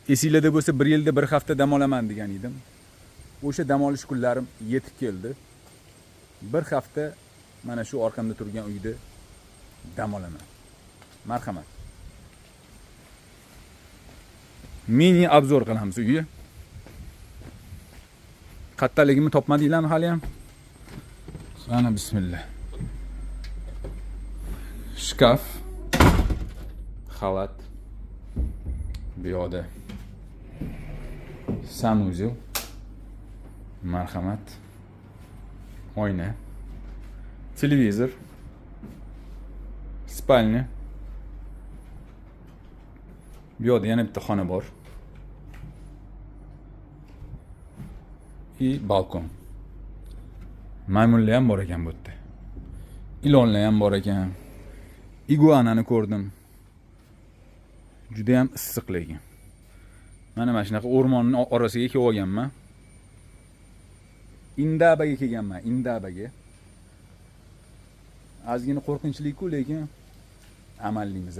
Esinglarda bo'lsa, bir yilda bir hafta dam olaman degan edim. O'sha dam olish kunlarim yetib keldi. Bir hafta mana shu orqamda turgan uyda dam olaman. Marhamat. Mini obzor qilamiz uyga. Qattaligimni topmadinglarmi hali ham? Mana bismillah. Shkaf, xalat, bu yoqda санузел, marhamat, oyna, televizor, спальня. Bu yoqda yana bitta xona bor. И balkon. Maymunlar ham bor ekan bu yerda. Ilonlar ham bor ekan. Iguanani ko'rdim. Juda ham issiq lekin. Mana shunaqa o'rmonning orasiga kelib olganman. Indabaga kelganman, Indabaga. Ozgina qo'rqinchli-ku, lekin amallaymiz.